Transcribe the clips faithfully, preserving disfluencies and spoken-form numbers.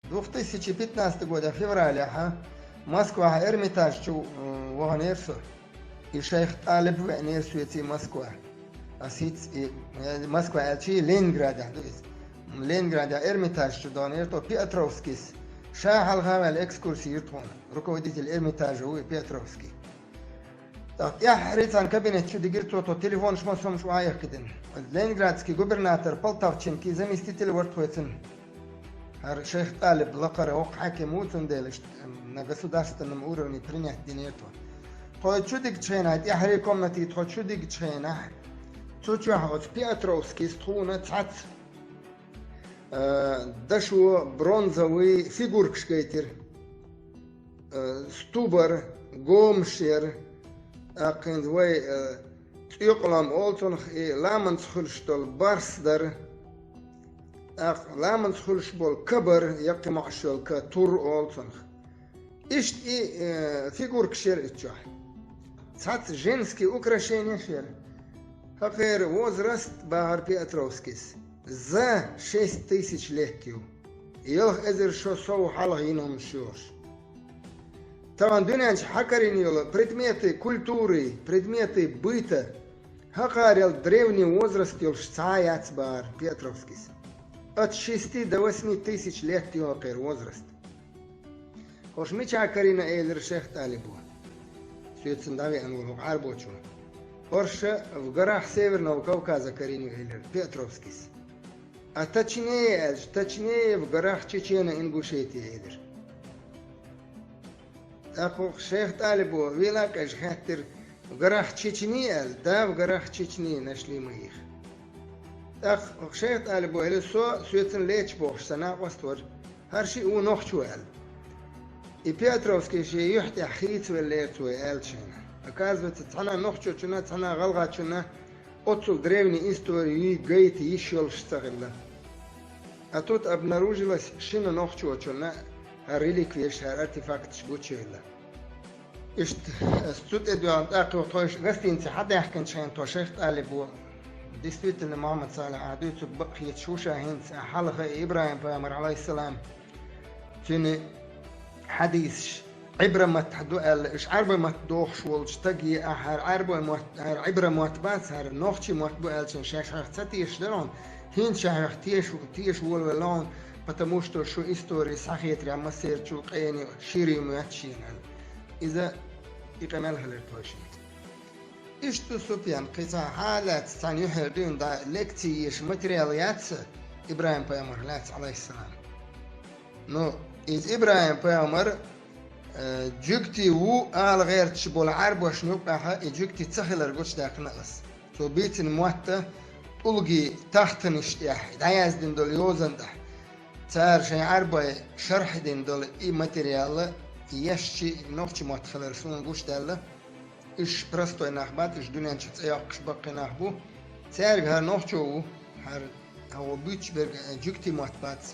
Двух тысячи пятнадцатого года февралехьа Москвахь Эрмитаж чу, м, ваханера со. И шайх ТӀалиб веанера соьца Москва. Ас хӀинца и, э, Москва аьлча, Ленинградехь ду иза. Ленинградехь Эрмитаж чу ваханера тхо, Петровскийс. Ша хьалха а ваьлла экскурси йира тхуна. Руководитель Эрмитажа ву и Петровский. ТӀаккха тӀаьххьара цхьана кабинет чу дигира цо, тхо телефонаш массо а хӀумаш охьаяхкина. Ленинградский губернатор Полтавченкий заместитель вара тхоьца. ХӀара шайх ТӀалиб лакхара воккха хьаким ву, цундела иштта, м, на государственном уровне принять динера тхо. Тхо чу дигачу хенахь, тӀаьххьара комнате тхо чу дигачу хенахь, цу чохь оцу Петровскийс тхуна цхьацца, э, дашо бронзовый фигуркаш гайтира. Э, сту бара, гомаш яра, тӀаккха хӀинца вай, э, цӀоькъалом олу цунах, и ламанца хуьлуш долу барс дара, тӀаккха ламанца хуьлуш болу ка бара, яккхий маьӀаш йолу ка, тур олу цунах. Иштта и, э, фигуркаш яра и чохь. Цхьацца женский украшенеш яра. ХӀокхеран возраст, бахара Петровскийс, за шесть тысяч лет ю. Ялх эзар шо сов хьалха йина хӀуманаш ю уьш. Тахана дуьнен чу хьакарийна йолу предметы культуры, предметы быта, хӀокхарел древний возраст йолуш цхьа а яц, бахара Петровскийс. От шести до восьми тысяч лет ю хӀокхеран возраст. ХӀорш мичахь карийна, элира шайх ТӀалибо, соьца дӀавеана волу хӀокху Ӏаьрбочо. ХӀорш в горах Северного Кавказа карийна ю, элира Петровскийс. А точнее аьлча, точнее в горах Чечено-Ингушетии, элира. ТӀаккха хӀокху шайх ТӀалибо вела а къежа хаьттира: «В горах Чечни?» аьлла. «Да, в горах Чечни нашли мы их». ТӀаккха хӀокху шайх ТӀалибо элира: «Со, соьца лечу бохуш сан накъост вара. ХӀара шиъ ву нохчо», аьлла. И Петровский шен юьхь тӀехь хийцавеллера цо и аьллачу хенахь. Оказывается, цхьана нохчочунна, цхьана гӀалгӀачунна оццул древний история юй гайта йиш йолуш ца хилла. А тут обнаружилось, шина нохчочунна хӀара реликвеш, хӀара артефакташ гучуевлла. Иштта, ас цу тӀе доьгӀна тӀаккха тхо гостинице хьадаьхкинчу хенахь тхо шайх ТӀалибо: «Действительно, Мухьаммад Салихь, ахь дуьйцург бакъ хеташ ву ша хӀинца, ахь хьалха и ИбрахӀим-пайхамар, Ӏалайхиссалам, цуьнан хьадисаш Ӏибран маттахь ду аьлла, уьш Ӏаьрбийн мотт дохуш волчу стаге ахь хӀара Ӏаьрбийн мотт, хӀара Ӏибран мотт бац, хӀара нохчийн мотт бу аьллачун шаьш хьох ца тешаш дара хьуна, хӀинца ша хьох теша, теша волавелла хьуна, потому что шун истори схьахетарехь массерачу къена шира ю моьтту шена», аьлла. Иза и къамел хилира тхойшинца. Иштта ду, Супьян, кхин цхьа хьан а лаьцна цхьана юьхьера дуьйна дӀа лекци еша материал яц сан ИбрахӀим-пайхамарх лаьцна, Ӏалайхиссалам. Ну, иза ИбрахӀим-пайхамар, э, жуьгти ву ала гӀерташ болу Ӏаьрбошна юккъехь и жуьгти ца хилар гучудаьккхина ас. Цо бийцина мотт тӀулгийн тахтанаш тӀехь дӀаяздина долу йозанна тӀехь, цара шайн Ӏаьрбийн шархь дина долу и материал ешча, нохчийн мотт хилар суна гучудаьлла. Уьш простой нах бац, уьш дуьнен чу цӀе йоккхуш баккхий нах бу. Цаьрга хӀара нохчо ву, хӀара хьо буьйцуш берг жуьгти мотт бац,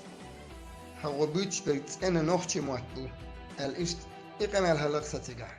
хьо буьйцуш берг цӀена нохчийн мотт бу, аьлла, иштта и къамел хилла сан цигахь.